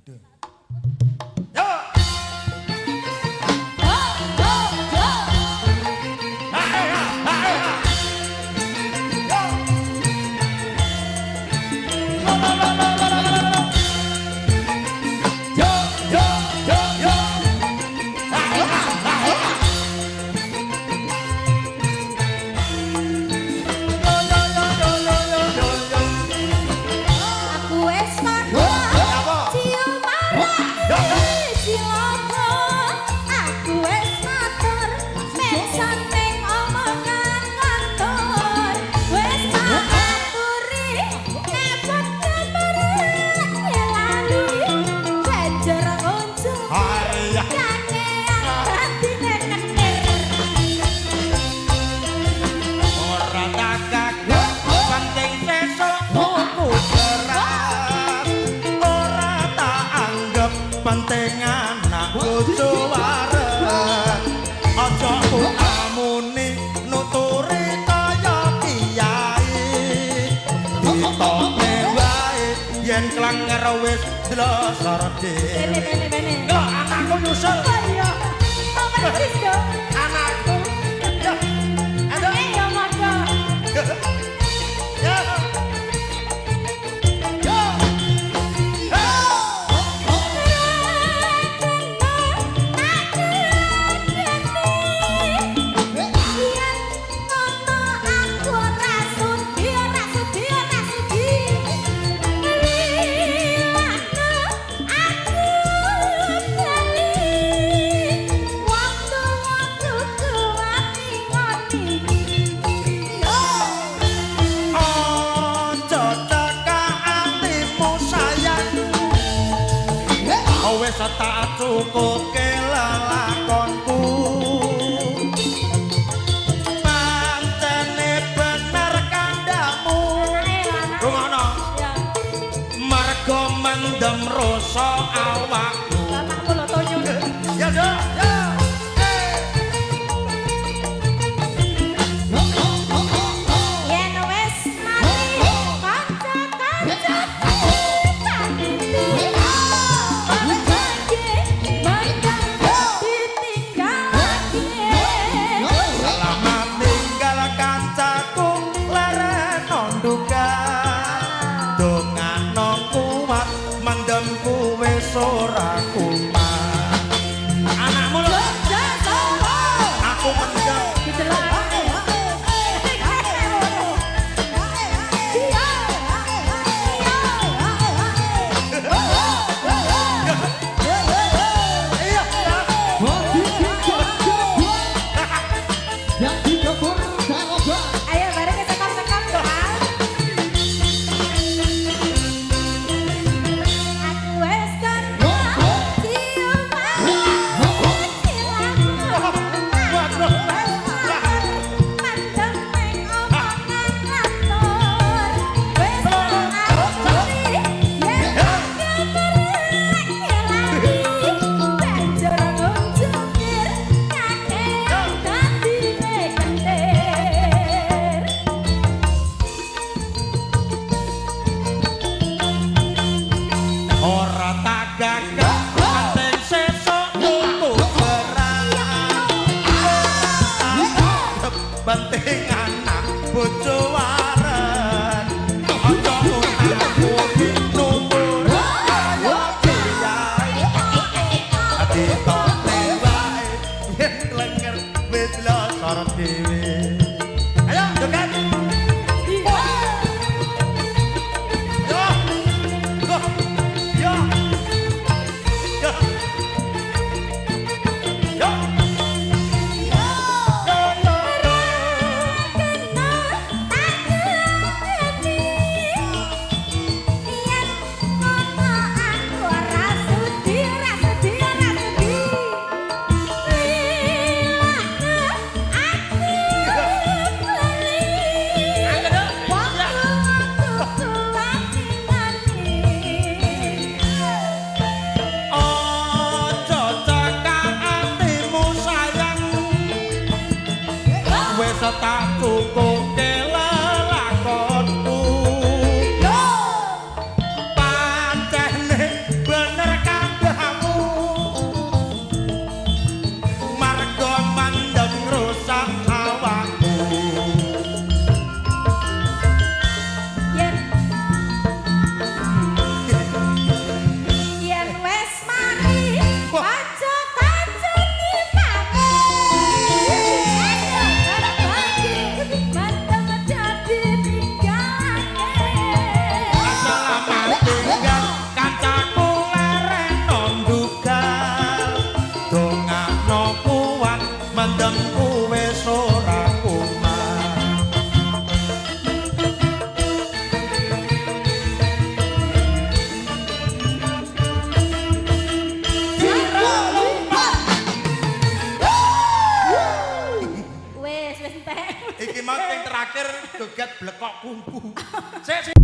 Duh. Yo. Go, go, go. Ha, ha, ha, ha. Yo. Lo, lo, lo, lo, lo, lo, lo, lo. Yo, yo, yo, yo. Ha, ha, ha, ha. Yo, yo, yo, yo, yo, yo, yo, yo. Aku wis padha Apa? ciuman Yo, yo. cilaka. Aku wis matur men saking omongan ngantor. Wis tak aturi ngepot keperet lali jejer unjuk Ayah. kakean dadine kenir. Ora tak kaget, penting sesuk tuku beras. Ora tak anggap penting anak bojo wareg. Aja amuni nuturi kaya kiai. Ditokne wae yen klenger wis dlosor dhewe. Bene bene bene. Yo, anakku nyusul. Oh iya. Oh persis dong. Anakku. Ya. Ayo. Eh yo ngono. Ya. Yo. Yen ngono aku ora sudi, ora sudi, ora sudi. Lilakno aku bali. Waktu-waktu kuat ngoni. Yo. Aja cekak atimu, sayang. Wis tak cukupke lelakonku. Pancene bener kandhamu. Rungono. Ya, Mergo mendem rasa awakmu. Bapakmu lho tonyo. Ya, Dok. Ya. Eh. Yen wis mari kanca-kanca paniti lagi mangkang ditinggalake. Selamat tinggal kancaku, lereno nduga. Dongakno kuat mendem wis ora kumat. Anakmu lho, aku mendem. Didelok anake. Iya. Iya. Yang dikebur Garoga. Ayo bareng sekam-sekam ya. Aku wis karena Blekok kungfu. Sik.